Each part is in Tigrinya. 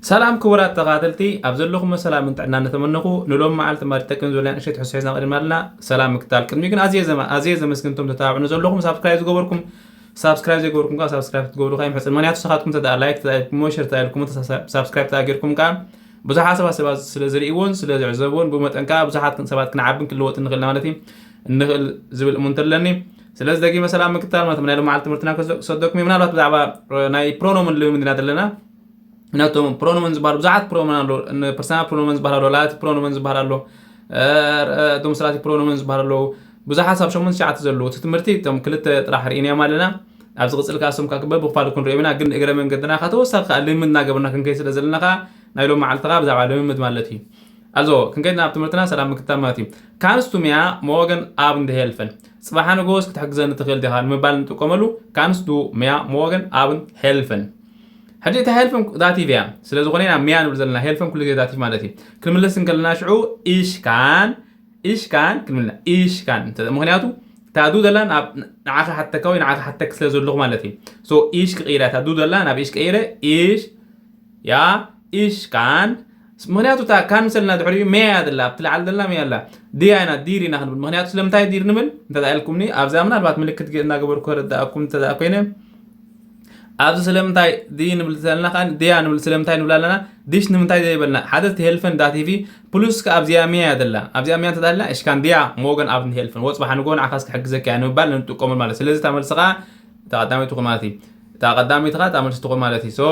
ሰላም ክቡራት ተኻተልቲ፣ ኣብ ዘለኹም ሰላምን ጥዕናን እናተመነኹ፣ ንሎም መዓልቲ ድማ ትጠቅም ዝበለያ ንእሽተይ ትሕዝቶ ሒዝና ቀሪብና ኣለና። ሰላም ምክታል ቅድሚ ግን ኣዝየ ዘማ-፣ ኣዝየ ዘመስግን እቶም ተታባብዑ ዘለኹም፣ ሳብስክራይብ ዝገበርኩም፣ ሳብስክራይብ ዘይገበርኩም ከኣ ሳብስክራይብ ክትገብሩ ከኣ ይምሕጽን። ምኽንያቱ ንስኻትኩም እንተ ደኣ ላይክ ተታኢልኩሞ፣ ሸር ተታኢልኩሞ፣ ተሳ-፣ ሳብስክራይብ ተኣጊርኩም ከኣ ብዙሓት ሰባት ስለ፣ ስለ ዝርእይዎን ስለ ዝዕዘብዎን፣ ብኡ መጠን ከኣ ብዙሓት ሰባት ክንዓብን ክንልወጥን ንኽእል ኢና ማለት እዩ። እንኽእል ዝብል እሙንት ኣለኒ። ስለዚ ደጊመ ሰላም ምክታል ማለት ናይ ሎም መዓልቲ ትምህርትና ክሰ-፣ ክሰደኩም እዩ። ምናልባት ብዛዕባ፣ እ፣ ናይ ፕሮኖምን ልምምድ ኢና ዘለና። ምክንያቱ ፕሮኖመን ዝበሃሉ ብዙሓት ፕሮኖመን ኣሎ። ን-፣ ፐርሰናል ፕሮኖመን ዝበሃል ኣሎ፣ ሪላቲቭ ፕሮኖመን ዝበሃል ኣሎ፣ እ፣ እ፣ ዶምስትራቲቭ ፕሮኖመን ዝበሃል ኣለዉ። ብዙሓት ሳብ ሸሞንተ ትሽዓተ ዘለዉ። እቲ ትምህርቲ እቶም ክልተ ጥራሕ ርኢናዮም ኣለና። ኣብ ዝቕጽል ከኣ እሶም ከኣ በብኽፋሉ ክንሪኦም ኢና። ግን እግረ መንገድና ከኣ ተወሳኺ ከኣ ልምምድ እናገበርና ክንከይድ ስለ ዘለና ከኣ ናይ ሎም መዓልቲ ከኣ ብዛዕባ ልምምድ ማለት እዩ። ኣዞ ክንከይድ ናብ ትምህርትና ሰላም ምክታል ማለት እዩ። ካንስቱ ሚያ ሞገን ኣብን ደ ሄልፈን፣ ጽባሕ ንጎስ ክትሕግዘኒ ትኽእል ዲኻ ንምባል ንጥቀመሉ። ካንስቱ ሚያ ሞገን ኣብን ሄልፈን። ሕጂ እታ ሄልፈን ዳቲቭ እያ። ስለ ዝኾነ ኢና ሚያ ንብል ዘለና፣ ሄልፈን ኩሉ ግዜ ዳቲቭ ማለት እዩ። ክንምልስ እንከለና ሽዑ ኢሽ ካን፣ ኢሽ ካን ክንብል ኢና። ኢሽ ካን እንተ-፣ ምኽንያቱ እታ ዱ ዘላ ናብ ንዓኻ ሓተካ ወይ ንዓኻ ሓተክ ስለ ዘለኹ ማለት እዩ። ሶ ኢሽ ክቕይራ እታ ዱ ዘላ ናብ ኢሽ ቀይረ፣ ኢሽ ያ ኢሽ ካን። ምኽንያቱ እታ ካን ሰልና ድሕሪኡ ሜያ ዘላ፣ ኣብቲ ላዕሊ ዘላ ሜያ ኣላ። ድያ ኢና፣ ዲር ኢና ክንብል። ምኽንያቱ ስለምንታይ ዲር ንብል እንተ ደኣ ኢልኩምኒ፣ ኣብዛ ምናልባት ምልክት ገ-፣ እናገበርኩ ከረድኣኩም እንተ ደኣ ኮይነ፣ ኣብዚ ስለምንታይ ድይ ንብል ዘለና ከኣ፣ ድያ ንብል ስለምንታይ ንብል ኣለና፣ ዲሽ ንምንታይ ዘይበልና። ሓደ እቲ ሄልፈን ዳቲቪ፣ ፕሉስ ከኣ ኣብዚኣ ሜያ ዘላ። ኣብዚኣ ሜያ እንተ ደኣ ኢልና፣ እሽካን ድያ ሞገን ኣብን ሄልፈን። ወጽባሕ ንጎ ንዓኻስ ክሕግዘካ እያ ንምባል ንጥቀመሉ ማለት። ስለዚ እታ መልሲ ከኣ፣ እታ ቀዳመይቲ ትኹን ማለት እዩ። እታ ቀዳመይቲ ከኣ እታ መልሲ ትኹን ማለት እዩ። ሶ፣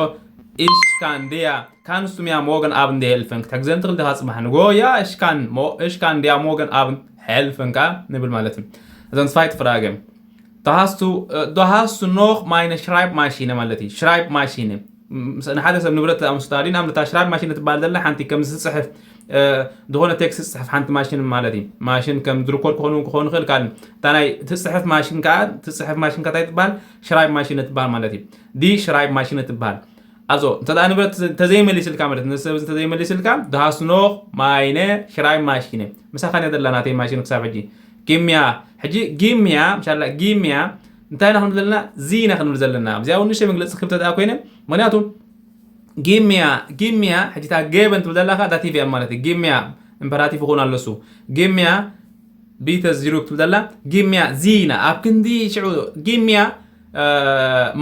እሽካን ድያ ካንስቱ ሚያ ሞገን ኣብን ደ ሄልፈን፣ ክትሕግዘኒ ትኽእል ዲኻ ጽባሕ ንጎ? ያ እሽካን ሞ-፣ እሽካን ድያ ሞገን ኣብን ሄልፈን ከኣ ንብል ማለት እዩ። እዘን ስፋይት ፍራገ። ዶ ሃስቱ፣ ዶ ሃስቱ ኖኽ ማይነ ሽራይብ ማሺነ ማለት እዩ። ሽራይብ ማሺነ። ም-፣ ንሓደ ሰብ ንብረት ኣምስታሊ፣ ንኣብነት እታ ሽራይብ ማሺነ ትበሃል ዘላ ሓንቲ ከም ዝጽሕፍ፣ እ፣ ዝኾነ ቴክስት ዝጽሕፍ ሓንቲ ማሽን ማለት እዩ። ማሽን ከም ድርኮር ክኾኑ፣ ክኾኑ ይኽእል፣ ካልእ። እታ ናይ ትጽሕፍ ማሽን ከኣ፣ ትጽሕፍ ማሽን ከኣ እንታይ ትበሃል? ሽራይብ ማሺነ ትበሃል ማለት እዩ። ዲ ሽራይብ ማሺነ ትበሃል። ኣዞ፣ እንተ ደኣ ንብረት እንተ ዘይመሊስልካ ማለት፣ ነዚ ሰብ እዚ እንተ ዘይመሊስልካ፣ ዶ ሃስቱ ኖኽ ማይነ ሽራይብ ማሺነ። ምሳኻ እያ ዘላ ናተይ ማሽን ክሳብ ሕጂ። ጊምያ፣ ሕጂ ጊምያ፣ ምሻላ ጊምያ፣ እንታይ ኢና ክንብል ዘለና? ዚ ኢና ክንብል ዘለና። ኣብዚኣ እውን ንእሽተይ መግለጺ ክህብ እንተ ደኣ ኮይነ፣ ምኽንያቱ ጊምያ፣ ጊምያ፣ ሕጂ እታ ጌበን ትብል ዘላ ከኣ ዳቲቭ እያ ማለት እዩ። ጊምያ፣ ኢምፐራቲቭ ይኸውን ኣሎ እሱ። ጊምያ፣ ቢተ ዝሩክ ትብል ዘላ፣ ጊምያ፣ ዚና፣ ኣብ ክንዲ ሽዑ፣ ጊምያ፣ እ፣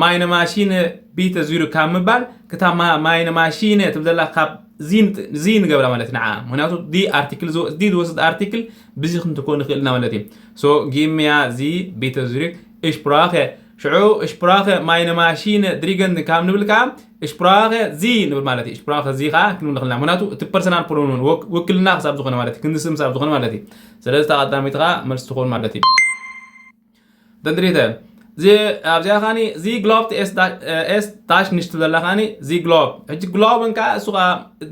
ማይነ ማሺነ ቢተ ዝሩክ ካብ ምባል፣ ክታ ማ-፣ ማይነ ማሺነ ትብል ዘላ ካብ ዚን-፣ ዚ ንገብራ ማለት ንዓ። ምኽንያቱ ዲ ኣርቲክል ዝወ-፣ ዲ ዝወስድ ኣርቲክል ብዚ ክንትኮ ንኽእል ኢና ማለት እዩ። ሶ፣ ጊምያ፣ ዚ፣ ቢተ ዝሩክ፣ እሽፕራኸ። ሽዑ፣ እሽፕራኸ ማይነ ማሺነ ድሪገን ካብ ንብል ከኣ፣ እሽፕራኸ ዚ ንብል ማለት እዩ። እሽፕራኸ ዚ ከኣ ክንብል ንኽእል ኢና። ምኽንያቱ እቲ ፐርሰናል ፕሮኖን ወክ-፣ ውክልና ክሳብ ዝኾነ ማለት እዩ። ክንዲ ስም ክሳብ ዝኾነ ማለት እዩ። ስለዚ እታ ቀዳመይቲ ከኣ መልሲ ትኾን ማለት እዩ። ደንድሪተ። እዚ፣ ኣብዚኣ ከኣኒ ዚ ግሎብ ቲ ኤስ ዳ-፣ ኤስ ዳሽ ንሽ ትብል ዘላ ከኣኒ ዚ ግሎብ። ሕጂ ግሎብን ከኣ እሱ ከኣ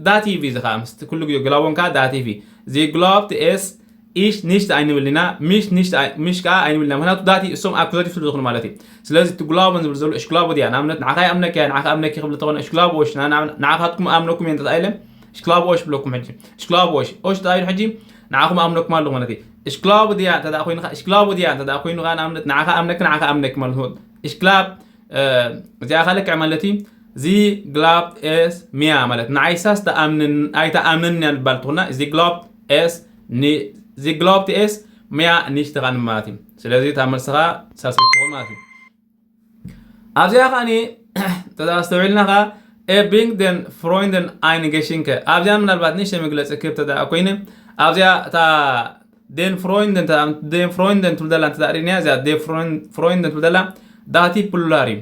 ዳቲቭ እዩ እዚ ከኣ። ምስቲ ኩሉ ግዜ ግሎብን ከኣ ዳቲቭ እዩ። ዚ ግሎብ ቲ ኤስ ኢሽ ኒሽት ኣይንብል ኢና፣ ሚሽ ኒሽት ኣይ-፣ ሚሽ ከኣ ኣይንብል ኢና። ምኽንያቱ ዳቲ እሶም ኣኩዛቲቭ ስለ ዝኾኑ ማለት እዩ። ስለዚ እቲ ግላቡን ዝብል ዘሎ እሽ ግላቡ ድያ? ንኣብነት ንዓኻ ይኣምነካ እየ፣ ንዓኻ ኣምነኪ ክብል እንተኾነ እሽ ግላቡ ኦሽ፣ ና-፣ ና-፣ ንዓኻትኩም ኣምነኩም እየ እንተ ኢለ እሽ ግላቡ ኦሽ ብለኩም ሕጂ። እሽ ግላቡ ኦሽ፣ ኦሽ ተባሂሉ ሕጂ ንዓኹም ኣምነኩም ኣለኹ ማለት እዩ። እሽ ግላቡ ድያ እንተ ደኣ ኮይኑ ከኣ፣ እሽ ግላቡ ድያ እንተ ደኣ ኮይኑ ከኣ ንኣብነት ንዓኻ ኣምነኪ፣ ንዓኻ ኣምነኪ ማለት ነው። እሽ ግላብ፣ እ፣ እዚኣ ከኣ ልክዕ ማለት እዩ። ዚ ግላብ ኤስ ሚያ ማለት ንዓይሳስ ተኣምንን-፣ ኣይተኣምንን እያ ንባል ትኾና። ዚ ግላብ ኤስ ኒ-፣ ዚ ግላብ ኤስ ሚያ ኒሽት ኻን ማለት እዩ። ስለዚ እታ መልስኻ ሳልሰይቲ ትኾን ማለት እዩ። ኣብዚኣ ኸኣኒ ተዘኣስተውዒልና ኸኣ ኤ ብሪንግ ደን ፍሮይንደን ኣይን ገሽንከ። ኣብዚኣ ምናልባት ንእሽተይ መግለጺ ክህብ ተደኣ ኮይነ፣ ኣብዚኣ እታ ደን ፍሮይንደን፣ እታ ደን ፍሮይንደን ትብል ዘላ እንተ ደኣ ርኢናያ፣ እዚኣ ደን ፍሮይን-፣ ፍሮይንደን ትብል ዘላ ዳቲ ፕሉራል እዩ።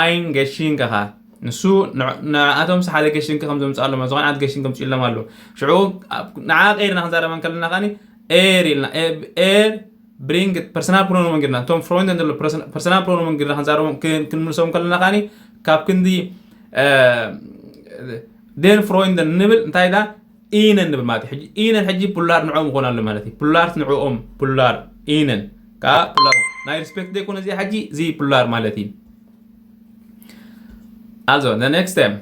ኣይን ገሽንከ ኸኣ ንሱ ንዕ-፣ ንዓኣቶም ሓደ ገሽንከ ከም ዘምጽኣሎም፣ ዝኾነ ዓይነት ገሽንከ ከምጽኡሎም ኣሎ። ሽዑ ኣብ-፣ ንዓ ቀይርና ክንዛረብ እንከለና ኸኣኒ ኤር ኢልና፣ ኤ-፣ ኤር ብሪንግ ፐርሰናል ፕሮኖመን ጌርና፣ እቶም ፍሮንት ኤንድ ሎ ፐርሰና-፣ ፐርሰናል ፕሮኖመን ጌርና ክንዛረቦም፣ ክን-፣ ክንምልሶም ከለና ከኣኒ፣ ካብ ክንዲ፣ እ፣ ደን ፍሮይንደን ንብል፣ እንታይ ኢልና? ኢነን ንብል ማለት እዩ። ሕጂ ኢነን ሕጂ ፕሉራል ንዕኦም ይኾን ኣሎ ማለት እዩ። ፕሉራል ንዕኦም፣ ፕሉራል ኢነን። ከኣ ፕሉራል። ናይ ሪስፔክት ዘይኮነ እዚኣ ሕጂ፣ እዚ ፕሉራል ማለት እዩ። Also, the next time.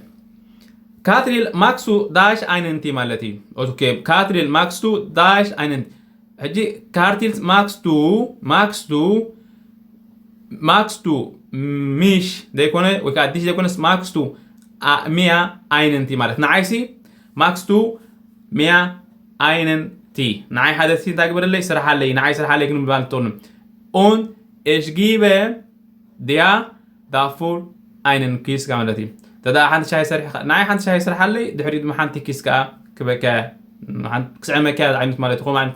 Katril magst du dich einen Tee ማለት እዩ። ኦኬ፣ ካትሪል ማግስቱ ዳሽ ኣይነን። ሕጂ ካርቲል ማግስቱ፣ ማግስቱ፣ ማግስቱ ሚሽ ዘይኮነ፣ ወይ ከዓ ዲሽ ዘይኮነስ ማግስቱ ኣ- mir einen Tee ማለት ንዓይሲ ማክስ ቱ mir einen Tee ንዓይ ሓደ ቲ እንታይ ግበረለይ ስርሓለይ ንዓይ ስርሓለይ ግን ምባል ትኾኑ und ich gebe dir dafür einen Kuss ማለት እዩ። ተዳ ሓንቲ ሻሂ ሰሪሕ ንዓይ ሓንቲ ሻሂ ስርሓለይ ድሕሪ ድማ ሓንቲ ኪስ ከዓ ክበካ ክስዕመካ ዓይነት ማለት ይኾን ዓይነት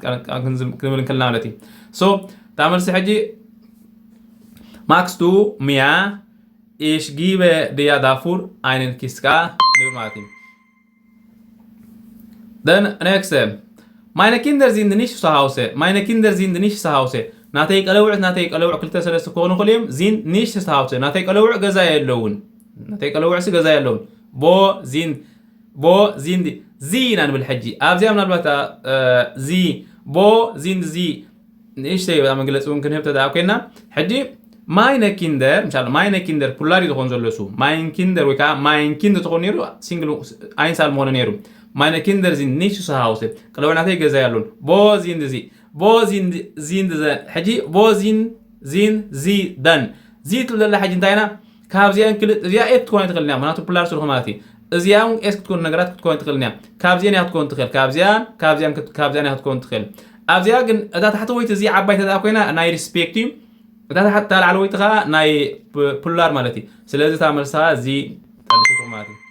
ክንብል እንከልና ማለት እዩ። So እታ መልሲ ሕጂ ማክስ ቱ mir ich gebe dir dafür einen Kuss ከዓ ንብል ማለት እዩ። Dann next. Meine Kinder sind nicht zu Hause. Meine Kinder sind nicht zu Hause. ናተይ ቀለውዕት ናተይ ቀለውዕ ክልተ ሰለስተ ክኾኑ ክልዮም sind nicht zu Hause ናተይ ቀለውዕ ገዛ የለውን። ናተይ ቀለውዕሲ ገዛ የለውን። Wo sind wo sind sie ኢና ንብል ሕጂ ኣብዚኣ ምናልባት ዚ wo sind sie ንእሽተይ መግለፂ እውን ክንህብ ተደኣ ኮይና ሕጂ meine Kinder ምሻ meine Kinder ፕሉራል እዩ ዝኾን ዘሎ እሱ meine Kinder ወይ ከዓ mein Kind ተኾን ነይሩ ሲንግል ኣይንሳል ምኾነ ነይሩ meine Kinder sind nicht zu Hause ቀለውዕ ናተይ ገዛ ያሉን wo sind sie wo sind sind ሕጂ wo sind sind sie dann ዚ ትብል ዘላ ሕጂ እንታይ ኢና ካብዚኣን ክልጥ እዚኣ ኤት ክትኮን ኣይትኽእልን እያ ምክንያቱ ፕሉራል ስለኾነ ማለት እዩ እዚኣ እውን ኤስ ክትኮን ነገራት ክትኮን ኣይትኽእልን እያ ካብዚኣን እያ ክትኮን ትኽእል ካብዚኣን ካብዚኣን ክት- ካብዚኣን እያ ክትኮን ትኽእል ኣብዚኣ ግን እታ ታሕተወይቲ እዚ ዓባይ ተደኣ ኮይና ናይ ሪስፔክት እዩ እታ ታሕታ ላዕለወይቲ ከዓ ናይ ፕ- ፕሉራል ማለት እዩ ስለዚ እታ መልሳ እዚ ታደሰ ማለት እዩ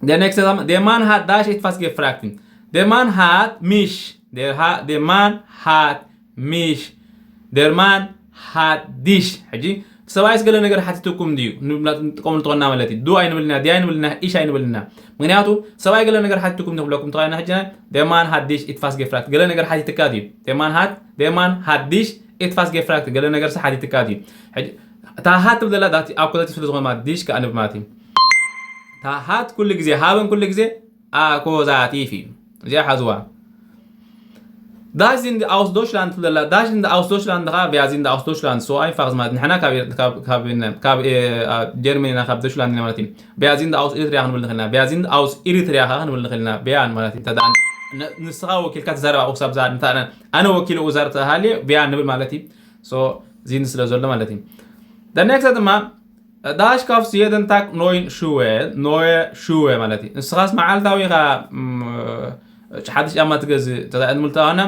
Der nächste Mann hat das etwas gefragt. Der Mann hat mich. Der, ha, der Mann hat mich. Der Mann hat dich. ሕጂ ሰብኣይስ ገለ ነገር ሓቲትኩም ድዩ ንጥቀሙ ንትኾና ማለት እዩ ዱ ኣይንብልና ዲ ኣይንብልና ኢሽ ኣይንብልና ምክንያቱ ሰብኣይ ገለ ነገር ሓቲትኩም ንክብለኩም ትኾና ሕጂ ደማን ሃዲሽ ኢትፋስ ጌፍራክት ገለ ነገር ሓቲትካ ድዩ ደማን ሃት ደማን ሃዲሽ ኢትፋስ ጌፍራክት ገለ ነገር ሓቲትካ ድዩ ታሃት ትብል ዘላ ኣኩዛቲቭ ስለ ዝኾነ ማለት ዲሽ ከኣ ንብል ማለት እዩ ታሃት ኩሉ ግዜ ሃበን ኩሉ ግዜ ኣኮዛቲፍ እዩ እዚኣ ሓዝዋ ዳሽ ዚንድ ኣውስ ዶችላንድ ትብለላ ዳሽ ዚንድ ኣውስ ዶችላንድ ኻ ቪያ ዚንድ ኣውስ ዶችላንድ ሶ ኣይፋክስ ማለት ንሕና ካብ ጀርመን ኢና ካብ ዶችላንድ ኢና ማለት እዩ ቪያ ዚንድ ኣውስ ኤሪትሪያ ክንብል ንኽእልና ቪያ ዚንድ ኣውስ ኤሪትሪያ ኻ ክንብል ንኽእልና ቪያን ማለት እዩ ንስኻ ወኪልካ ትዛረብ ኣብኡ ክሳብ ዝሃ ኣነ ወኪል ኡ ዛርብ ተሃልየ ቪያን ንብል ማለት እዩ ዚንድ ስለ ዘሎ ማለት እዩ ደነክሰ ድማ ዳሽ ካፍስ jeden Tag neue Schuhe neue Schuhe ማለት እዩ ንስኻስ መዓልታዊ ኢኻ ሓድሽ ጫማ ትገዝእ ተዛእንምልተዋና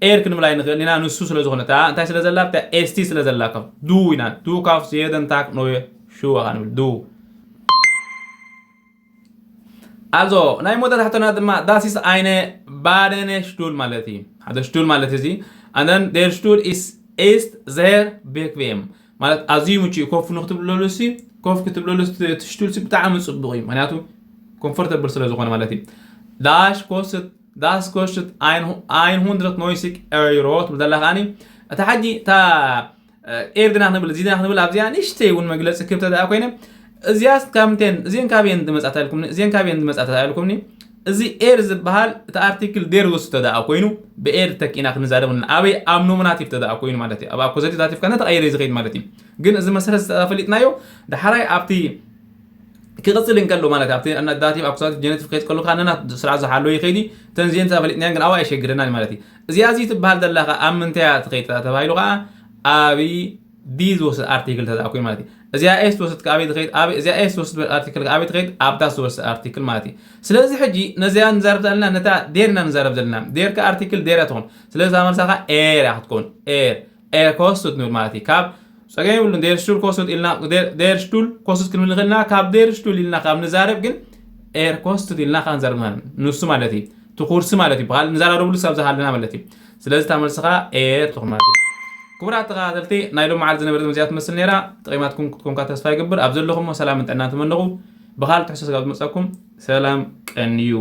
ኤር ክንብል ኣይንኽእል ኢና ንሱ ስለ ዝኾነ እንታይ ስለ ዘላ ኤስቲ ስለ ዘላ ዱ ኢና du kaufst jeden Tag neue Schuhe ኻ ንብል du Also ናይ መወዳእታ ሕቶና ድማ das ist eine badene Stuhl ማለት እዩ ሓደ Stuhl ማለት እዚ and then der Stuhl ist ist sehr bequem ማለት ኣዝዩ ምቹ ኮፍ ንክትብለሉ ሲ ኮፍ ክትብለሉ ትሽቱል ሲ ብጣዕሚ ፅቡቅ እዩ ምክንያቱ ኮምፎርተብል ስለ ዝኾነ ማለት እዩ dash kostet das kostet hundert neunzig Euro ትብል ዘላ ከዓኒ እታ ሓጂ እታ ኤርድና ክንብል እዚና ክንብል ኣብዚኣ ንእሽተይ እውን መግለፂ ክብ ተደኣ ኮይነ እዚያስ ካብ ምንቴን እዚን ካበየን ዝመፃት ኣልኩምኒ እዚን ካበየን ዝመፃት ኣልኩምኒ እዚ ኤር ዝበሃል እቲ ኣርቲክል ዴር ዝወስድ ተደኣ ኮይኑ ብኤር ተኪእና ክንዛረብ ኣበይ ኣብ ኖሚናቲቭ ተደኣ ኮይኑ ማለት እዩ ኣብ ኣኮዘቲቭ ኣቲቭካ ተቐይረ ዝኸይድ ማለት እዩ ግን እዚ መሰረት ተፈሊጥናዮ ዳሕራይ ኣብቲ ክቕፅል እንከሎ ማለት ኣብቲ ዳቲቭ ኣኩሳቲቭ ጀነቲቭ ክኸይድ ከሎ ከዓ ነና ስርዓት ዝሓለዎ ይኸይዲ ተንዚየን ተፈሊጥናዮ ግን ኣብኣ የሸግረና ማለት እዩ እዚኣ እዚ ትበሃል ዘላ ከዓ ኣብ ምንታይ እያ ትኸይድ ተባሂሉ ከዓ ኣብ ዲ ዝወስድ ኣርቲክል ተደኣ ኮይኑ ማለት እዩ እዚኣ ኤስ ትወስድ ኣበይ ትኸይድ እዚኣ ኤስ ትወስድ ኣርቲክል ኣበይ ትኸይድ ኣብታ ዝወስድ ኣርቲክል ማለት እዩ ስለዚ ሕጂ ነዚኣ ንዛረብ ዘለና ነታ ዴር ኢና ንዛረብ ዘለና ዴር ከ ኣርቲክል ዴር እያ ትኾን ስለዚ እታ መልሳ ከዓ ኤር እያ ክትከውን ኤር ኤር ኮስት ንብል ማለት እዩ ካብ ፀገም የብሉን ዴር ሽቱል ኮስት ኢልና ዴር ሽቱል ኮስት ክንብል ንኽእልና ካብ ዴር ሽቱል ኢልና ካብ ንዛረብ ግን ኤር ኮስት ኢልና ካብ ንዛረብ ንሱ ማለት እዩ እቲ ኩርሲ ማለት እዩ ብካል ንዛራረብሉ ሰብ ዝሃለና ማለት እዩ ስለዚ እታ መልሲ ከዓ ኤር ትኹን ማለት እዩ ክቡራት ተኸታተልቲ ናይ ሎም መዓል ዝነበረ መዚኣ ትመስል ነይራ ጥቂማትኩም ክትኮንካ ተስፋ ይገብር ኣብ ዘለኹሞ ሰላምን ጥዕናን ትመነኹ ብካል ትሕሶ ስጋብ ዝመፀኩም ሰላም ቀንዩ